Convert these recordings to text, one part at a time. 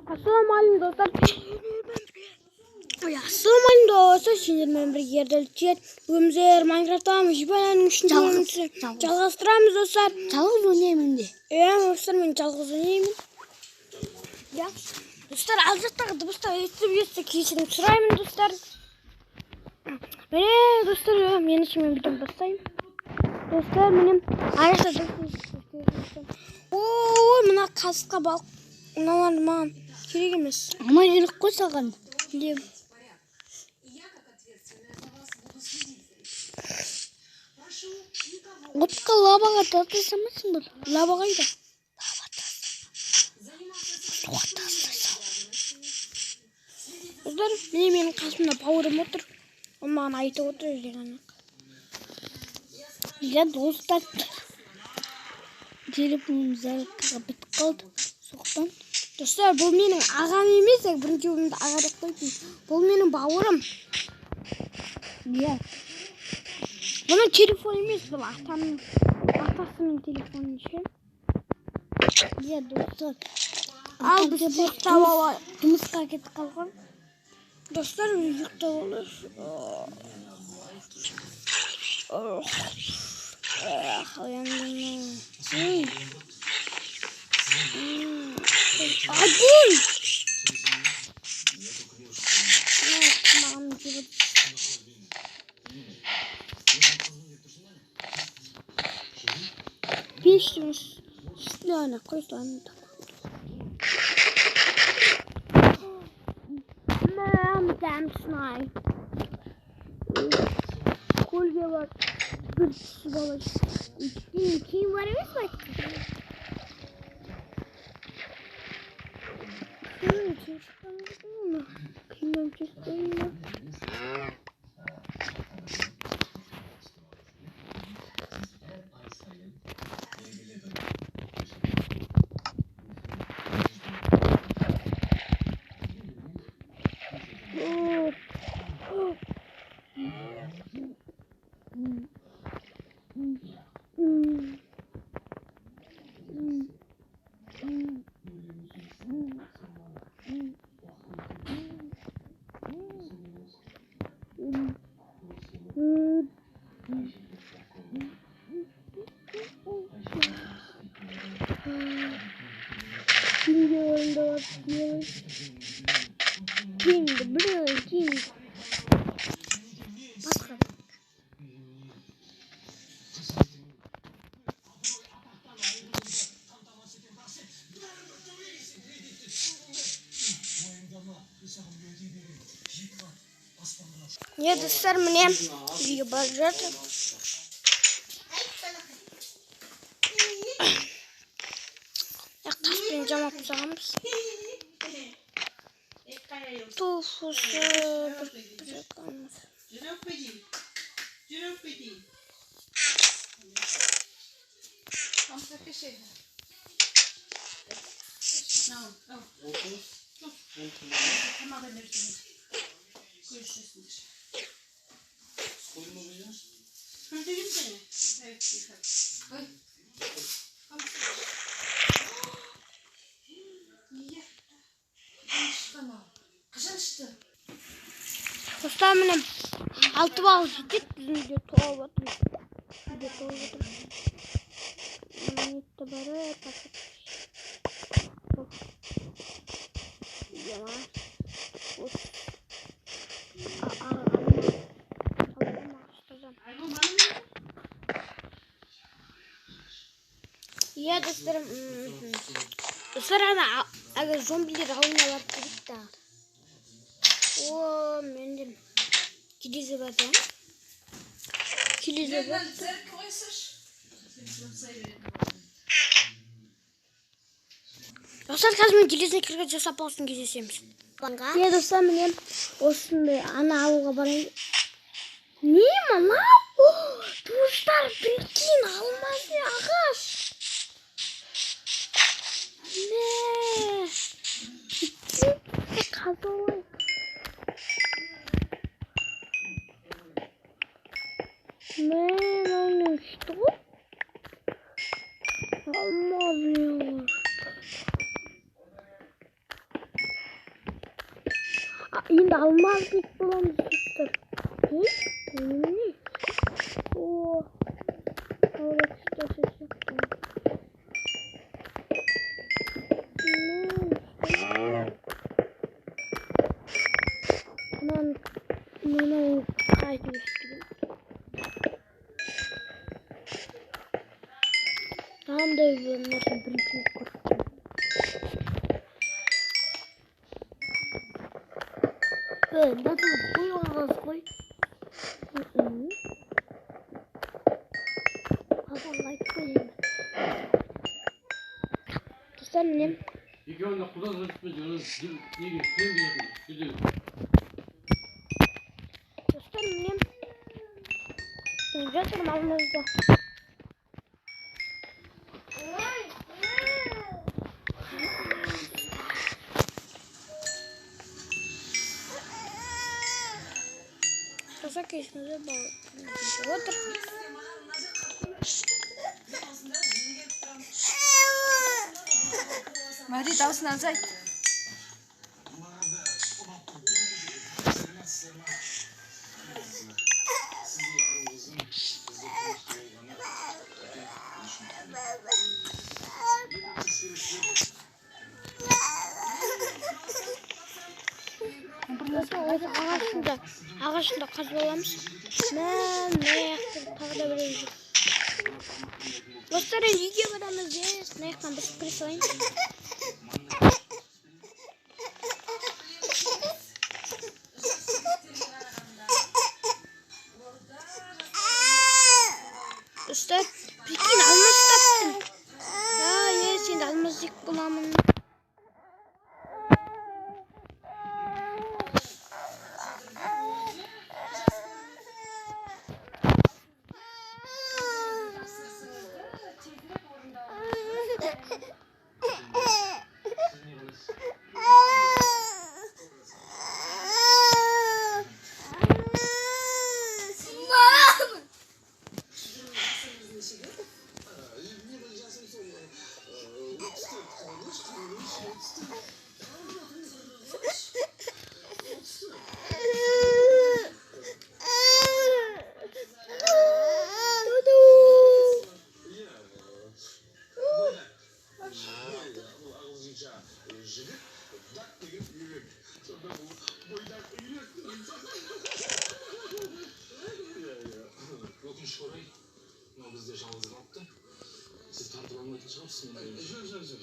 Ассалаумағалейкум, достар. Ассалаумағалейкум, достар. Сендермен бірге Ердәулет. Бүгін біздер Майнкрафтта выживаниенің үшінші Жалғыз, бөлімін жалғыз. жалғастырамыз, достар. Жалғыз ойнаймын де. Иә, достар, мен жалғыз ойнаймын. Иә. Достар, ал жақтағы дыбыстар естіп естіп кешірім сұраймын, достар. Міне, достар, мен ішіммен видеоны бастаймын. Достар, міне аяқта дыбыс. Ой, мына қасыққа балық. Мыналар маған керек емес. Ама керек қой саған. Білемін. Отқа лаваға тастамайсың ба? Лава қайда? Суға тастаса. Достар, міне менің қасымда бауырым отыр. Ол маған айтып отыр деген. Иә, достар. Телефоным зарядкаға бітіп қалды. Соқтан. Достар, бұл менің ағам емес, бірінші бөлімде аға деп қойдым. Бұл менің бауырым. Иә. Бұның телефон емес, бұл атамның, атасының телефоны ше. Иә, достар. Ал біз ұйықтап алайық. Жұмысқа кетіп қалған. Достар, ұйықтап алайық. Ояндым. Ей. Айгүл! Маған жібер. Пештің үстіне ана қойсам. Мам, дәмсін-ай. Көлге барып бір түсіп алайын. Өйткені киім бар емес пе? Киімнен шыққан. Киімге орында барып киемін. Киімді біреу киім. Басқа. Не, достар, міне үйге барып жатыр. Таспен жамап тастағанбыз. Туфусы бір бір. Достар, міне 6 балл жетеді, біздің үйде толып отыр. Үйде толып отыр. Монетті бары пакет. Иә, достар, достар, ана әлгі зомбилер ауылына барып келейік тағы. О, менде келесі бар да. Келесі бар. Достар, қазір мен келесіне кірген жасап болсын кездесеміз. Иә, достар, міне осындай ана ауылға барайын. Не мынау? Достар, прикинь, алмазный ағаш. Мә. Прикинь, қазып алайық. Мә, мынау не күшті ғой. Алмазный ағаш. Енді алмазник боламыз, достар. Ей, немене? О, сияқты. Мынау қайтып өстіген. Мынандай нәрсе бірінші рет көріп тұрмын. Мына қой алғансыз ғой. Папам айтып қой енді. Достар, міне. Екеуіне құда неге киім. Достар, міне. Біз жатырмыз алмазда. Достар, кешіріңіздер, бала отыр. Мари, дауысын азайт. Достар, осы ағашында қазып аламыз. Мә, мына жақта тағы да біреу жүр. Достар, енді үйге барамыз. Мына жақтан басып кіре салайын. Достар, прикинь, алмаз таптым. Ес, енді алмазник боламын. Өкінішке орай, мынау бізде жалғыз қалыпты. Сіз тартып алмайтын шығарсыз мен. Жоқ, жоқ, жоқ.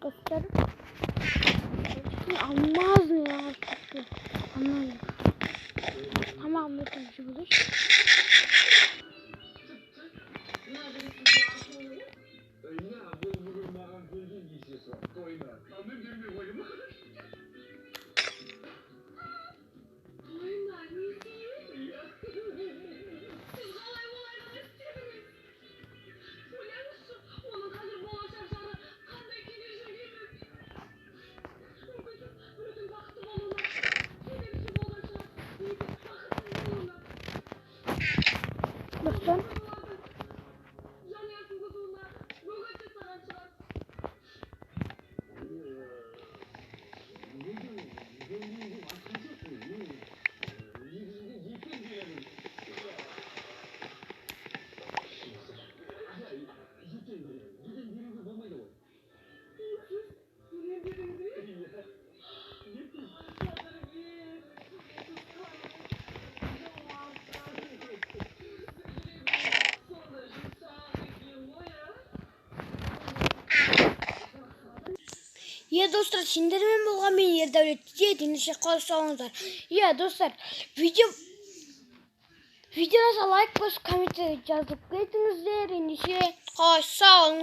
Достар, алмазный ағаш түсті. Алмазный. Тамағым өтіп жеп алайыншы. Бұл бүгін маған келген кешесі тойына. Ал мен келмей қойдым. Тойына не істеймін? Сіз қалай олай істедіңіз? Ойлаңызшы, оның қазір болашақ жары қандай күйде жүргенін. Мүмкін сіз біреудің бақытты болуына кедергісі болған шығар, немесе бақытсыз болуына. Достар, Олардың жанұясын бұзуына бөгет жасаған шығар. Сіз үйленбедіңіз бе? Қадырбек, сіз сондай жұмсақ екен ғой, а? Иә, достар, сендермен болған мен Ердәулет. Ендеше қош сау. Иә, достар, видеоға лайк басып, комментарий жазып кетіңіздер. Ендеше қош сау.